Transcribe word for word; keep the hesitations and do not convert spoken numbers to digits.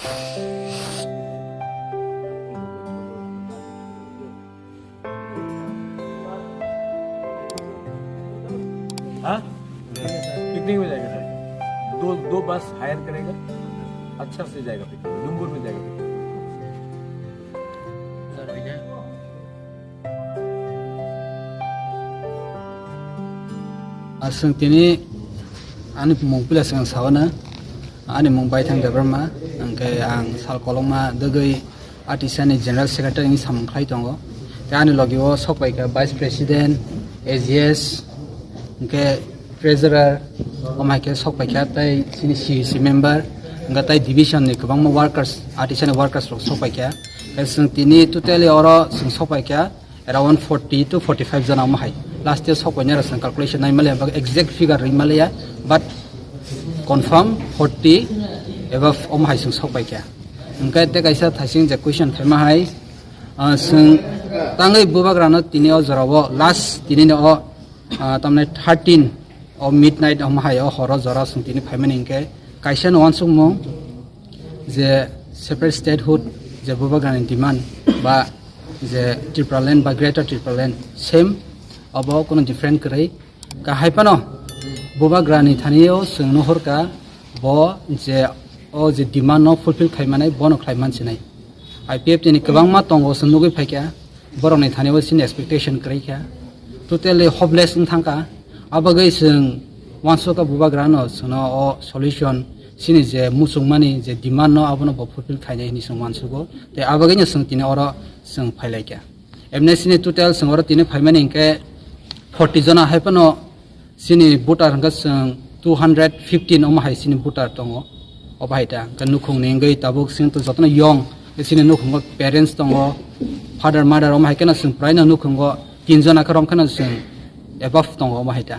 हाँ? पिकनिक में जाएगा सर। दो, दो बस हायर करेगा, अच्छा से जाएगा पिकनिक, डूंगरपुर में जाएगा पिकनिक। सर, हो गया? Aswng tini ani mung pila swng sawana, ani mung Baithang Debbarma, hwnkhe ang sal kolokma dwgwi Artisani General Secretary ni samung khlai tongo. Tei ani logi o sok pai kha Vice President, A G S, hwnkhe Treasurer, omo hai khe sok pai kha, tei chini C U C member, hwnkhe tei division ni kwbangma workers, Artisani workers rok sok pai kha. Tei chwng tini totally oro chwng sok pai kha around forty to forty-five jona omo hai. Last year sok pai nai rok chwng calculation nai maliya, bak exact figure ri maliya, but confirm forty above omo hai chwng sok pai kha. Hwnkhe tei kaisa thaising je question khaima hai, ah, chwng tangwi bubagrano tini o jorao last tini no o, ah, tamni thirteen o midnight omo hai o horo jora chwng tini phaimani hwnkhe kaisa no uansukmung je separate statehood je bubagrani demand ba je Tipraland ba Greater Tipraland same, obo kono different kwrwi. Kahai phano bubagrani thani o chwng nuhur kha bo je o je demand no fulfill khai manai bono khlai man sinai. I P F T ni kwbangma tongo chwng nugwi phai kha, borokni thani o chini expectation kwrwi kha, totally hopeless wng thang kha. Abagwi chwng uansuk kha bubagrano chwngno o solution chini je muchungmani je demand no abono bo fulfill khainai hinwi chwng uansugo. Tei abagwino chwng tini oro chwng phai lai kha. Amnesty ni total chwng oro tini phaimani hwnkhe forty jona hai phano chini voter hwnkhe chwng two hundred fifteen omo hai chini voter tongo. Obo hai ta hwnkhe nukhungni wngwi tabuk chwng to jotono young, chini nukhungo parents tongo, father mother omo hai kheno chwng praino nukhungo tin jona khe rom kheno chwng above tongo omo hai ta.